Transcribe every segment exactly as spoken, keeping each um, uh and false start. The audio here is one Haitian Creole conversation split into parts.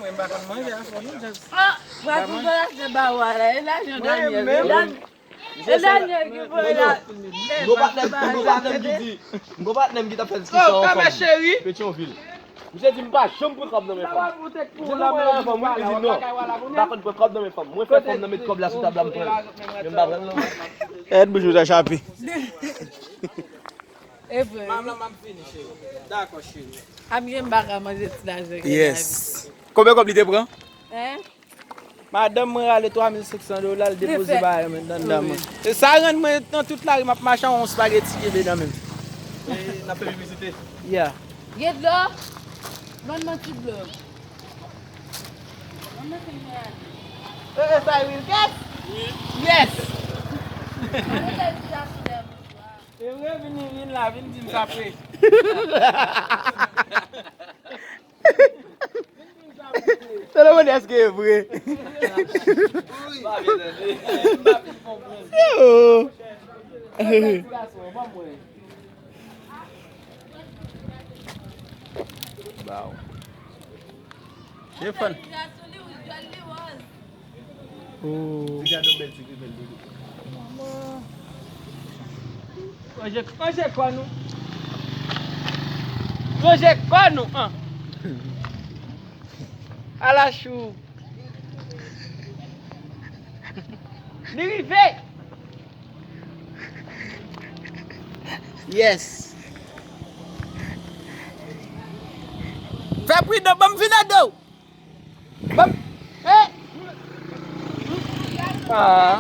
Mwen pa konn manje a fò non, just. Ah, pral pou dola se ba w a la, e lajan Daniel. Mwen menm. E Daniel ki voye la. Gwo patnè m, gwo patnè m ki di, gwo patnè m ki t ap fè diskisyon ansanm. Petyonvil. Misye di m pa janm pran kòb nan men fanm. Misye di m pran nan men fanm, wi, li di non. M pa konn pran kòb nan men fanm. Mwen fè fanm nan met kòb la sou tab la, m pran l. Men m pa pran l non. Èd bouch ou ta chape. E vre. Mam lan, m ap vini, cheri. Dakò, cheri. Ap gen baka manje ti lajan. Yes. Konbyen kòb li te pran? Hein? Madanm mwen rale twa mil senk san dola, l depoze bagay mwen nan dan mwen. E sa rann mwen nan tout lari, m ap mache ak yon espageti kenbe nan men m. E n ap fè piblisite. Yeah. Gen dlo? Ban mwen ti dlo. E, e, sa e Wilkes? Wi. Yes! E vre, vin, vin la, vin di m sa vre. Solomon, èske e vre? Yo. Ba w. Stefan. Oh. Ti gade yon bèl ti grimèl dodo. Manje, manje kò nou. Manje kò nou, an. Ala chou. Li rive. Yes. Fè pridan, ban m vin ede w. Ban m, eh. Ah.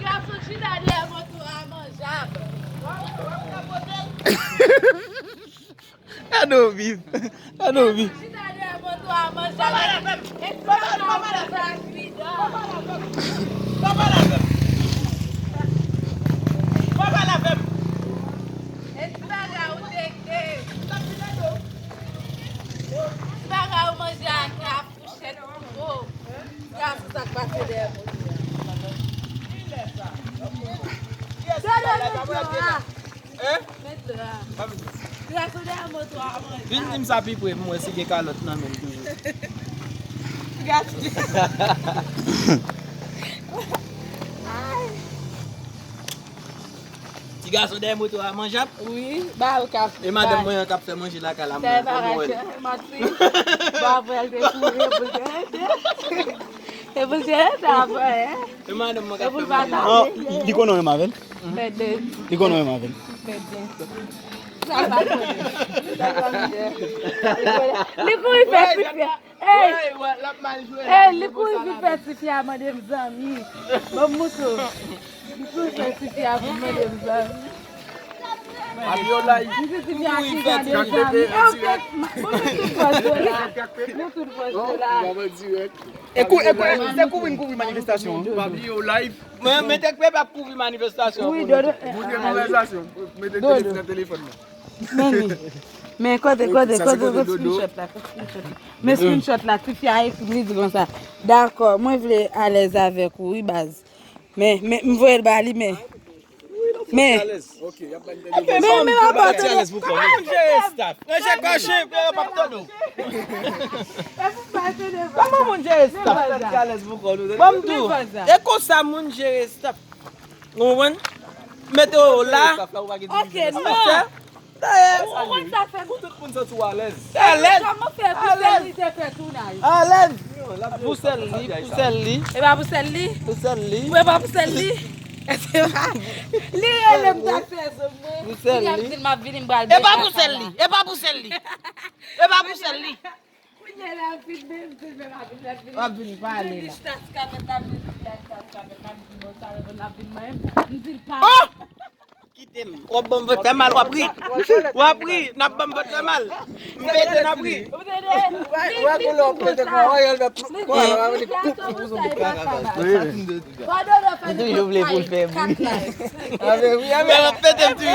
Gason chita dèyè moto a manjab. Gade w viv. Gade w viv. Chita dèyè moto a manjab. Papa la fè m. Papa la fè m. Papa la fè m. Papa la fè m. E ti bagay ou teke. Ti bagay ou manje ak la fouchèt. Oh. Ti gason sa k pase dèyè moto a. Dodo, met dlo a. Hein? Met dlo a. Ti gason dèyè moto a manje. Vin di m sa pi pre, m wè si gen kalòt nan men l toujou. Ti gason. Ay. Ti gason dèyè moto a manjab? Wi, ba yo ka. E madanm mwen an k ap fè manje lakay la, mwen, mwen wè l. Manti. Bon, apre l te kouri, epi l te rete. Epi l te rete apre, hein? E madanm mwen k ap fè manje. Oh, li konnen w renmen avè l? Mèt de. Li konnen w renmen avè l? Mèt de. Sa pa konnen. Li konnen. Li kouri fè pifè. Ey! Ey, wè, l ap mal jwe la, ey, li kouri vin fè tifi a mande m zanmi. Ban m moutre w. Li kouri fè tifi a vin mande m zanmi. Li di tifi a ki jan de zanmi. Ey, ok, m, m met tout fòs yo la. M met tout fòs yo la. E kou, e kou, se kouvri m kouvri manifestasyon an. Pa bliye w live. Mwen, mete k pepe ap kouvri manifestasyon an pou nou. Wi, Dodo. Montre konvèsasyon. Mete telefòn nan telefòn nan. Men li. Men kote, kote, kote, kote screenshot la, kote screenshot la. Men screenshot la, tifi a ekri, li di konsa. Dakò, mwen vle alèz avèk ou, wi, baz. Men, men, m voye l ba li, men. Men. Men, men, m ap tande. Moun jere staff. Ranje kache, yo p ap tande w. Kòman moun jere staff? Ban m di w. E konsa moun jere staff. Ou konprann? Mete yo la. Ok, non. Dayè, ou konn sa fè. Pou tout moun santi w alèz. Alèz. Kòman fè pou sèl li te fè tounaj? Alèz. Pou sèl li, pou sèl li. E pa pou sèl li? Pou sèl li. E pa pou sèl li? E se pa. Li rele m ta fè zòm mwen. Pou sèl li. Li ap di l m ap vini, m pral. E pa pou sèl li. E pa pou sèl li. E pa pou sèl li. Kounye a l ap vin menm, di l menm ap vin, l ap vin. W ap vin pale la. Li chita sou kapèt la, vin chita sou kapèt la, m di bon sa, l ap vin menm. M di l pa. Oh! Kite m. W ap ban m vant fè mal, w ap ri. W ap ri, n ap ban m vant fè mal. M pete, n ap ri. Ou tande? Ou wè, ou wè koulè w pete kò, w wè l fè ploup, w wè l fè ploup, ploup, ploup, ploup. Ou toujou vle pou l fè bri. Avè wi, avè. M ap pete m toujou.